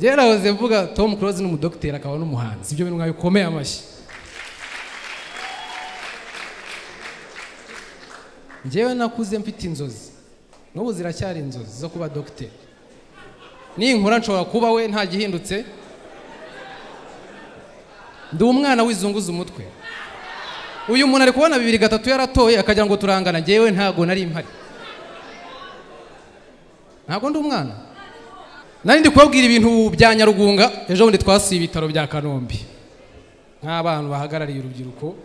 Byarahoze mvuga Tom Close ni umudokiteri akaba n'umuhanzi, ibyo bintu mwabikomeye amashyi. Njyewe nakuze mfite inzozi, n'ubu ziracyari inzozi zo kuba dogiteri. Ninkura nshobora kuba we nta gihindutse. Ndi umwana wizunguza umutwe. Uyu muntu ari kubona 2 3 yaratoye akagira ngo turangana, njyewe ntago nari mpari. Ntago ndi umwana. Nari ndi kubabwira ibintu bya Nyarugunga, ejo bundi twasuye ibitaro bya Kanombe. Nk'abantu bahagarariye urubyiruko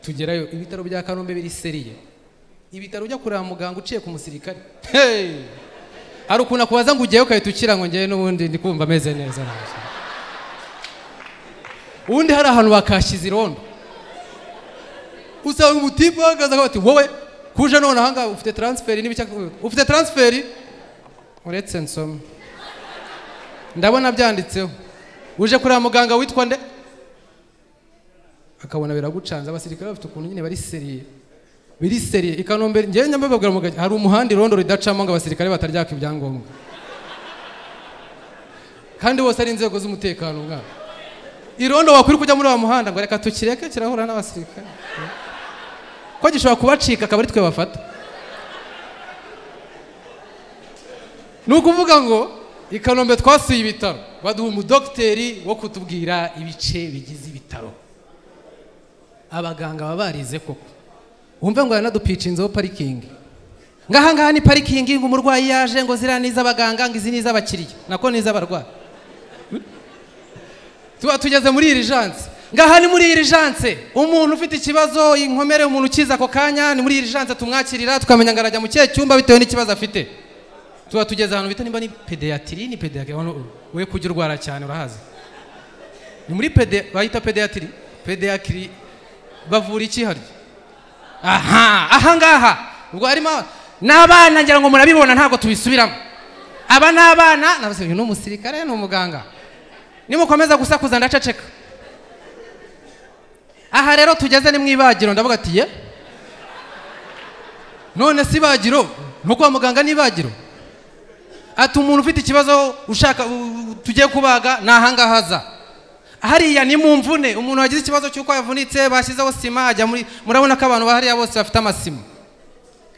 tugerayo, ibitaro bya Kanombe biri seriye. Ibitaro ujya kureba muganga uciye ku musirikare. Hey! Hari ukuntu akubaza ngo ugiyeyo ukahita ukira ngo njyewe n'ubundi ndi kumva ameze neza. Ubundi hari ahantu bakashyize irondo. Usanga umutipe uhagaze akavuga ati wowe kuje none aha ngaha ufite transferi n'ibiki, ufite transferi uretse nsome. Ndabona byanditseho. Uje kureba muganga witwa nde? Akabona biragucanze. Abasirikare bafite ukuntu nyine bari seriye. Biri seriye. I Kanombe njyewe nyambabwira muganga hari umuhanda irondo ridacamo ngo abasirikare bataryaka ibyangombwa. Kandi bose ari inzego z'umutekano mwana. Irondo wakwiri kujya muri wa muhanda ngo reka tukireke kirahura n'abasirikare. Ko gishobora kubacika akaba ari twe bafata. Nukuvuga ngo i Kanombe twasuye ibitaro baduha umudokiteri wo kutubwira ibice bigize ibitaro. Abaganga baba barize koko. Wumve ngo yanadupicinzeho parikingi. Ngaha ngaha ni parikingi ngo umurwayi yaje ngo ziriya ni iz'abaganga ngo izi ni iz'abakiriya, nako ni iz'abarwayi. Tuba tugeze muri irijanse. Ngaha ni muri irijanse. Umuntu ufite ikibazo inkomere, umuntu ukiza ako kanya ni muri irijanse tumwakirira tukamenya ngo arajya mu kihe cyumba bitewe n'ikibazo afite. Tuba tugeze ahantu bita nimba ni pediatrie, ni pediatrie we kujya urwara cyane urahazi. Ni muri pede bayita pediatrie, pediatrie bavura iki harya? Aha, aha ngaha. Ubwo harimo n'abana ngira ngo murabibona ntabwo tubisubiramo. Aba n'abana navuze uyu ni umusirikare ni umuganga. Nimukomeza gusakuza ndaceceka. Aha rero tugeze ni mwibagiro ndavuga ati ye. None si ibagiro, no kwa muganga ni ibagiro. Ati umuntu ufite ikibazo ushaka tugiye kubaga naha ngaha aza. Hariya ni mu mvune, umuntu wagize ikibazo cy'uko yavunitse bashyizeho sima ajya muri, murabona ko abantu bahariya bose bafite amasima.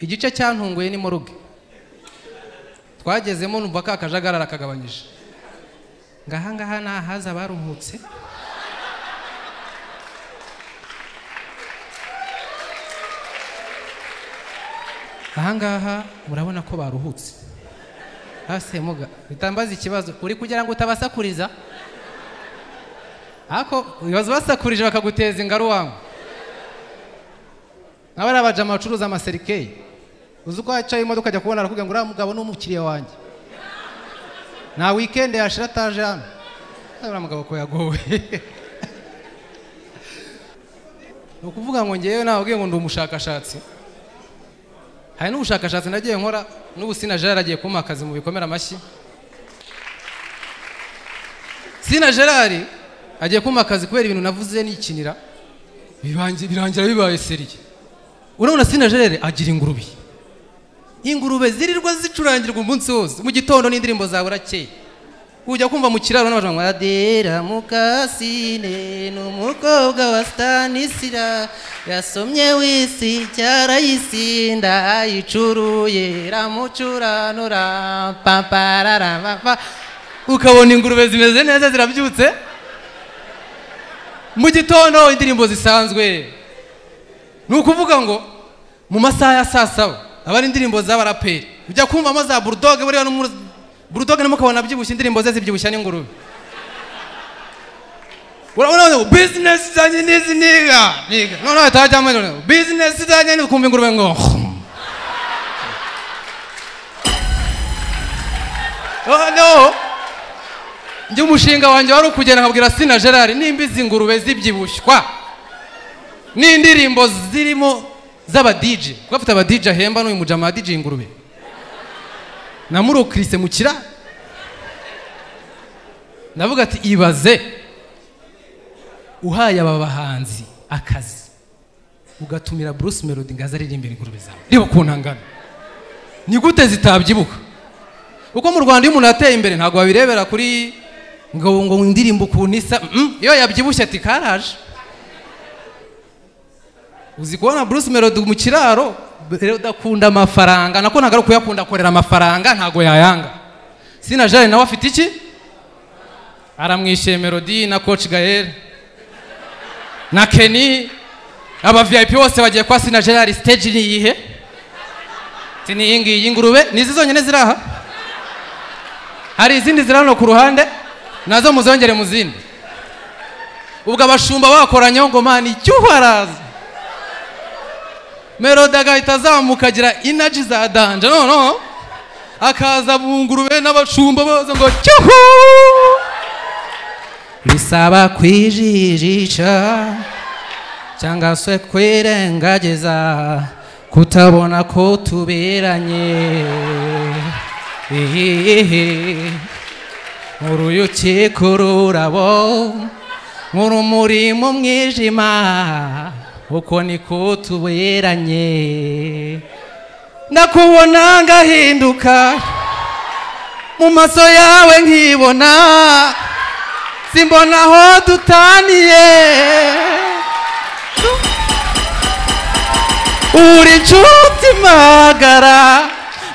Igice cyantunguye ni moruge. Twagezemo numva ka kajagarara kagabanyije. Ngaha ngaha nahaza baruhutse. Aha ngaha murabona ko baruhutse. Hase muga bitambaza ikibazo uri kugira ngo utabasakuriza. Ako ibibazo basakurije bakaguteza ingaru wangu. Nabari abajama bacuruza amaserikeyi. Uzi uko acaye imodoka ajya kubona arakubwira ngo uriya mugabo ni umukiriya wanjye. Nta weekend yashira ataje hano. Uriya mugabo ko yagowe. Ni ukuvuga ngo ngewe nababwiye ngo ndi umushakashatsi. Hari n'ubushakashatsi nagiye nkora n'ubu Sina Gerard agiye kumpa akazi mu bikomera amashyi. Sina Gerard agiye kumpa akazi kubera ibintu navuze nikinira birangira bibaye seriye. Urabona Sina Gerard agira ingurube. Ingurube zirirwa zicurangirwa umunsi wose mu gitondo n'indirimbo zawe urakeye. Ujya kumva mu kiraro n'abajama ngo Adera Mukasine n'umukobwa wa Stanisira yasomye wisi cyarayisinda ayicuruye ramucuranura pamparara pampa. Ukabona ingurube zimeze neza zirabyutse mu gitondo indirimbo zisanzwe. Ni ukuvuga ngo mu masaha ya saa saba aba ari indirimbo z'abaraperi. Ujya kumvamo za Bulldog buriya no Bulldog namukabona byibushye indirimbo ze zibyibushya n'ingurube. Urabona ngo business zanjye nizi niga niga. None atajyamo none business zanjye ni kumva ingurube ngo. Oh no. Njye umushinga wanjye wari ukugenda nkabwira Sina Gerard nimba izi ngurube zibyibushywa n'indirimbo zirimo z'aba DJ, kuko afite aba DJ ahemba n'uyu mujama DJ ingurube. Namurokrise mu kira. Ndavuga ati ibaze uhaye aba bahanzi akazi ugatumira Bruce Melody ngaza aririmbira ingurube zawe. Reba ukuntu angana. Ni gute zitabyibuka? Kuko mu Rwanda iyo umuntu ateye imbere ntabwo babirebera kuri Ngo indirimbo ukuntu isa, iyo yabyibushye ati karaje. Uzi kubona Bruce Melody mu kiraro, rero udakunda amafaranga, nako ntabwo ari ukuyakunda, akorera amafaranga, ntabwo yayanga. Sina Gerard nawe afite iki? Aramwishyuye Melody na Coach Gael na Kenny, aba VIP bose bagiye kwa Sina Gerard. Stage ni iyihe? Ni iyi ngiyi. Ingurube ni izi zonyine ziri aha? Hari izindi ziri hano ku ruhande, nazo muzongere mu zindi. Ubwo abashumba bakoranyeho ngo mani icyuho araza, Melody agahita azamuka agira energy za danger, no akaza mu ngurube n'abashumba baza ngo cyuhu. Bisaba kwijijisha cyangwa se kwirengagiza kutabona ko tuberanye. Uruyuki kururabo nk'urumuri mu mwijima, uko niko tuberanye. Ndakubona ngahinduka, mu maso yawe nkibona, simbona aho dutaniye. Uri inshuti magara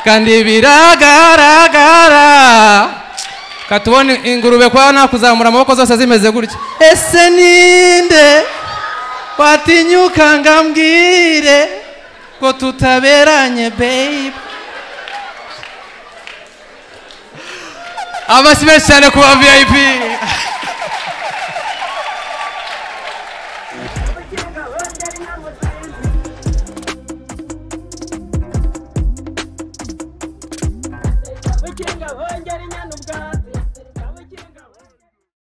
kandi biragaragara. Katubone ingurube kwa nakuzamura amaboko zose zimeze gutya. Ese ninde watinyuka ngambwire ko tutaberanye babe? Amashyi menshi cyane ku ba VIP. Ubukinga bongera inyana ubwatsi.